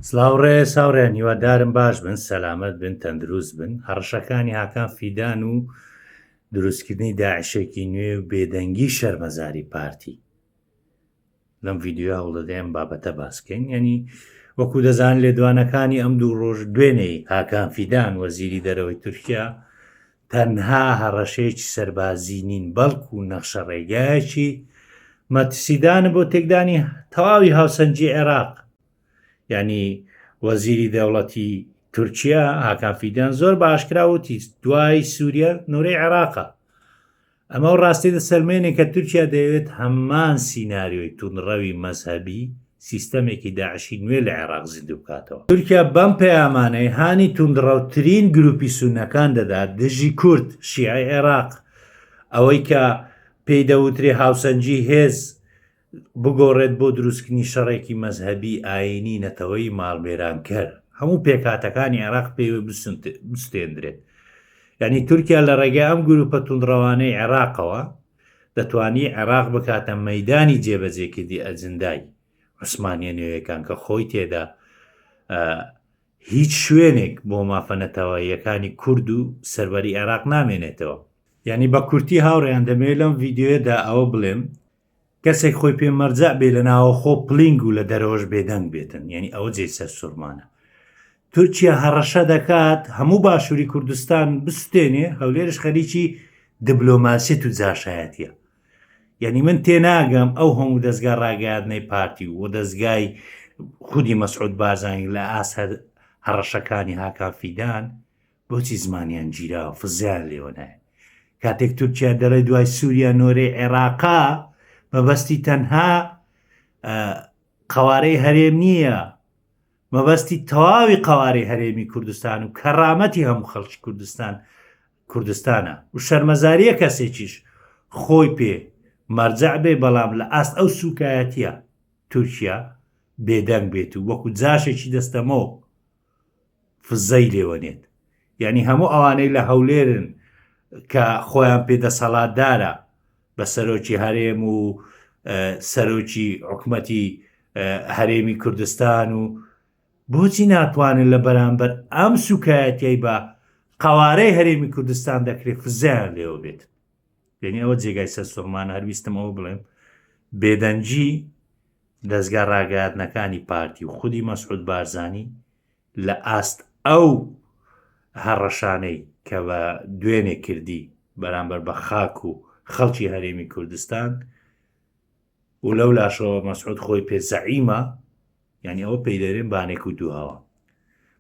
سڵاو ڕێز هاوڕێیان هیوادارم باش بن سەلامەت بن تەندروست بن هەڕەشەکانی هاکان فیدان و دروستکردنی داعشێکی نوێ و بێدەنگی شەرمەزاری پارتی لەم ڤیددیو هەوڵدەدەین بابەتە باسکەین ینی وەکو دەزان لێدوانەکانی ئەم دوو ڕۆژ دوێنێی هاکان فیدان وەزیری دەرەوەی تورکیا تەنها هەڕەشەیەکی سەربازی نین بەڵکو نەخشە ڕێگایەکی مەترسیدانە بۆ تێکدانی تەواوی هاوسەنگی عێراق یعنی وەزیری دەوڵەتی تورکیا هاکان فیدان زۆر بە ئاشکرا وتی دوای سووریا نۆرەی عێراقە ئەمە ئەو ڕاستیە دەسەلمێنێ کە تورکیا دەیەوێت هەمان سیناریۆی توندڕەوی مەزهەبی سیستەمێکی داعشی نوێ لە عێراق زیندوو بکاتەوە. تورکیا بەم پەیامانەی هانی توندڕەوترین گروپی سوننەکان دەدات دژی کورد، شیعەی عێراق، ئەوەی کە پێی دەوترێ هاوسەنگی هێز بگۆڕێت بۆ دروستکردنی شەڕێکی مەزهەبی، ئایینی، نەتەوەیی ماڵوێرانکەر، هەموو پێکهاتەکانی عێراق پێوەی بسوتێندرێت. یانی تورکیا لە ڕێگای ئەم گروپە توندڕەوانەی عێراقەوە دەتوانی عێراق بکاتە مەیدانی جێبەجێکردی ئەجندای عوسمانیە نوێیەکان کە خۆی تێدا هیچ شوێنێک بۆ مافە نەتەوەییەکانی کورد و سەروەری عێراق نامێنێتەوە. یانی بە کورتی هاوڕێیان دەمەوێت لەم ڤیدیۆیەدا ئەوە بڵێم کەسێک خۆی پێ مەرجەع بێ لە ناوەخۆ پڵینگ و لە دەرەوەش بێدەنگ بێتن یعنی ئەوە جێی سەرسوڕمانە تورکیا هەڕەشە دەکات هەموو باشووری کوردستان بسوتێنێ هەولێرش خەریکی دبلۆماسیەت و جاشایەتیە یعنی من تێناگەم ئەو هەموو دەستگا ڕاگەیاندنەی پارتی و دەستگای خودی مەسعود بارزانی لە ئاست هەڕەشەکانی هاکان فیدان بۆچی زمانیان گیراوە فزیان لێوە نایە کاتێک تورکیا دەڵێ دوای سووریا نۆرەی عێراقا مەبەستی تەنها قوارەی هەرێم نییە مەبەستی تەواوی قوارەی هەرێمی کوردستان و کەرامەتی هەموو خەڵکی کوردستان کوردستانە و شەرمەزاریە کەسێکیش خۆی پێ مەرجەع بێ بەڵام لە ئاست ئەو سوکایەتیە تورکیا بێدەنگ بێت و وەکو جاشێکی دەستەمۆ فزەی لێوە نێت یعنی هەموو ئەوانەی لە هەولێرن کە خۆیان پێ دەسەڵاتدارە بە سەرۆکی هەرێم و سەرۆکی حکومەتی هەرێمی کوردستان و بۆچی ناتوانن لە بەرامبەر ئەم سوکایەتیای بە قوارەی هەرێمی کوردستان دەکرێت فزیان لێوە بێت یعنی ئەوە جێگای سەرسوڕمان هەرویستم ئەوە بڵێم بێدەنگی دەزگا ڕاگەیاندنەکانی پارتی و خودی مەسعود بارزانی لە ئاست ئەو هەڕەشانەی کە بە دوێنێ کردی بەرامبەر بە خاک و خەڵکی هەرێمی کوردستان و لەو لاشەوە مەسعود خۆی پێ زەعیمە یعنی ئەوە پێی دەرێن بانێک و دوو هەوا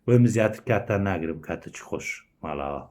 بۆی من زیاتر کاتتان ناگرم کاتەکی خۆش ماڵاوە.